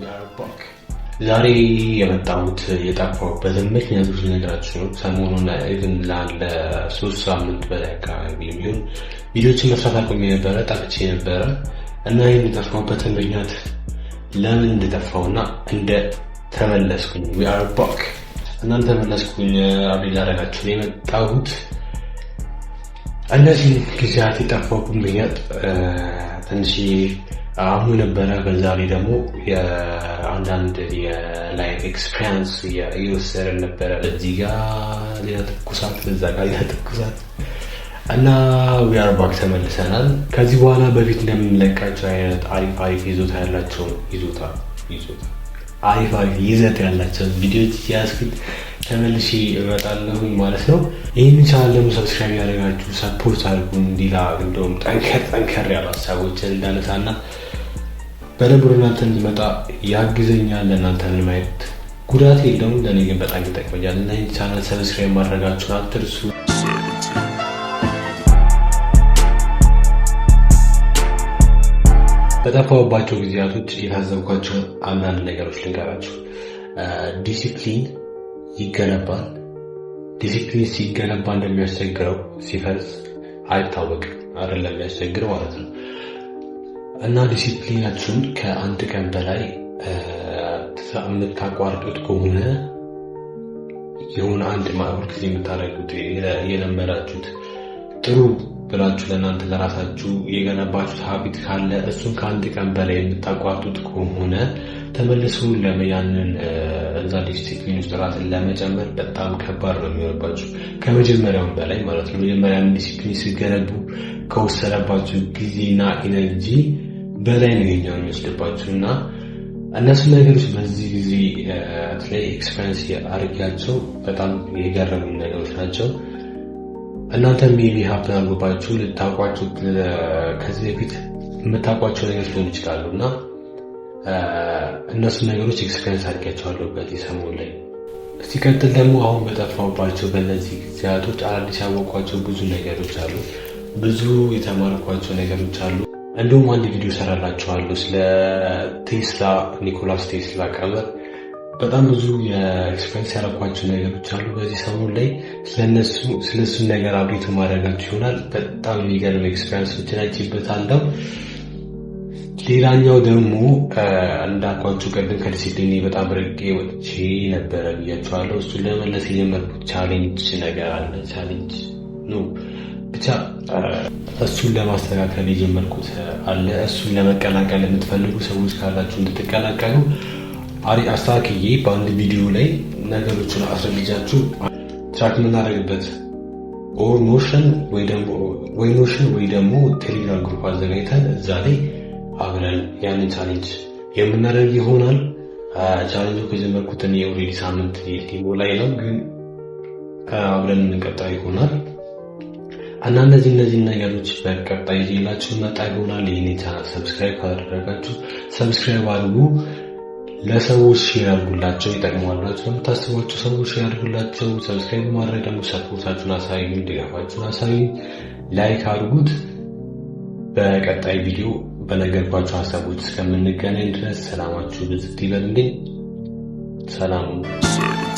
We are back። ዛሬ የመጣሁት የጠፋሁበትን ምክንያቶች ልነግራችሁ ነው። ሰሞኑን even ለ3 ሳምንት በላይ አካባቢ የሚሆን ቪዲዮችን መስራት አቁሜ ነበረ፣ ጠፍቼ ነበረ። እና ይህን የጠፋሁበትን ምክንያት ለምን እንደጠፋሁና እንደ ተመለስኩኝ፣ we are back እና እንደተመለስኩኝ update ላደርጋችሁ ነው የመጣሁት። እነዚህ ጊዜያት የጠፋሁበት ምክንያት ትንሽ አሙ ነበረ። በዛ ላይ ደግሞ የአንዳንድ የ life experience እየወሰድን ነበረ። በዚህ ጋ ሌላ ትኩሳት፣ በዛ ጋ ሌላ ትኩሳት እና we are back፣ ተመልሰናል። ከዚህ በኋላ በፊት እንደምንለቃቸው አይነት አሪፍ አሪፍ ይዞታ ያላቸውን ይዞታ ይዞታ አሪፍ አሪፍ ይዘት ያላቸውን ቪዲዮዎች እያያዝኩኝ ተመልሼ እመጣለሁኝ ማለት ነው። ይህንን ቻናል ደግሞ subscribe ያደረጋችሁ support አድርጉ እንዲላ እንደውም ጠንከር ጠንከር ያሉ ሀሳቦችን እንዳነሳና በደንብ ወደ እናንተ እንድመጣ ያግዘኛል። ለእናንተ ምንም አይነት ጉዳት የለውም፣ ለእኔ ግን በጣም ይጠቅመኛል። እና ይህን channel subscribe ማድረጋችሁን አትርሱ። 17. በጠፋሁባቸው ጊዜያቶች የታዘብኳቸውን አንዳንድ ነገሮች ልንገራችሁ። ዲሲፕሊን ይገነባል። ዲሲፕሊን ሲገነባ እንደሚያስቸግረው ሲፈርስ አይታወቅም። አይደለም የሚያስቸግር ማለት ነው። እና ዲሲፕሊናችሁን ከአንድ ቀን በላይ የምታቋርጡት ከሆነ፣ የሆነ አንድ ሁልጊዜ የምታደርጉት፣ የለመዳችሁት፣ ጥሩ ብላችሁ ለእናንተ ለራሳችሁ የገነባችሁት habit ካለ፣ እሱን ከአንድ ቀን በላይ የምታቋርጡት ከሆነ ተመልሶ ያንን እዛ ዲሲፕሊን ውስጥ ራስን ለመጨመር በጣም ከባድ ነው የሚሆንባችሁ፣ ከመጀመሪያውም በላይ ማለት ነው። መጀመሪያ ያንን ዲሲፕሊን ሲገነቡ ከወሰደባችሁ ጊዜና energy በላይ ነው ይሄኛው የሚወስድባችሁ። እና እነሱ ነገሮች በዚህ ጊዜ ላይ experience አድርጊያቸው በጣም የገረሙኝ ነገሮች ናቸው። እናንተ maybe happen አድርጎባችሁ ልታውቋቸው፣ ከዚህ በፊት የምታውቋቸው ነገሮች ሊሆኑ ይችላሉ። እና እነሱ ነገሮች experience አድርጊያቸዋለሁ በዚህ ሰሞን ላይ። ሲቀጥል ደግሞ አሁን በጠፋሁባቸው በእነዚህ ጊዜያቶች አዳዲስ ያወቅኳቸው ብዙ ነገሮች አሉ። ብዙ የተማርኳቸው ነገሮች አሉ። እንዲሁም አንድ ቪዲዮ ሰራላችኋለሁ ስለ ቴስላ፣ ኒኮላስ ቴስላ ቀመር። በጣም ብዙ የ experience ያደረኳቸው ነገሮች አሉ በዚህ ሰሞን ላይ። ስለሱን ነገር update ማድረጋችሁ ይሆናል። በጣም የሚገርም experience ኦችን አይቼበታለሁ። ሌላኛው ደግሞ እንዳልኳችሁ ቅድም ከዲሲፕሊን በጣም ርቄ ወጥቼ ነበረ ብያችኋለሁ። እሱን ለመመለስ የጀመርኩት challenge ነገር አለ። Challenge no፣ ብቻ እሱን ለማስተካከል የጀመርኩት አለ። እሱን ለመቀላቀል የምትፈልጉ ሰዎች ካላችሁ እንድትቀላቀሉ አስተካክዬ በአንድ ቪዲዮ ላይ ነገሮችን አስረድጃችሁ track የምናደርግበት or Notion ወይ Notion ወይ ደግሞ ቴሌግራም group አዘጋጅተን እዛ ላይ አብረን ያንን challenge የምናደርግ ይሆናል። ቻሌንጁ ከጀመርኩት እኔ already ሳምንት ሊሞላኝ ነው፣ ግን አብረን የምንቀጣው ይሆናል። እና እነዚህ ነገሮች በቀጣይ ይዤላችሁ መጣ ይሆናል። ይህን channel subscribe ካላደረጋችሁ subscribe አድርጉ። ለሰዎች share አድርጉላቸው፣ ይጠቅመዋል ብላችሁ ለምታስቧቸው ሰዎች share አድርጉላቸው። Subscribe ማድረግ ደግሞ support ኣችሁን አሳዩኝ፣ ድጋፋችሁን አሳዩኝ፣ like አድርጉት። በቀጣይ ቪዲዮ በነገርኳችሁ ሀሳቦች እስከምንገናኝ ድረስ ሰላማችሁ ብዝት ይበልልኝ። ሰላም። 17.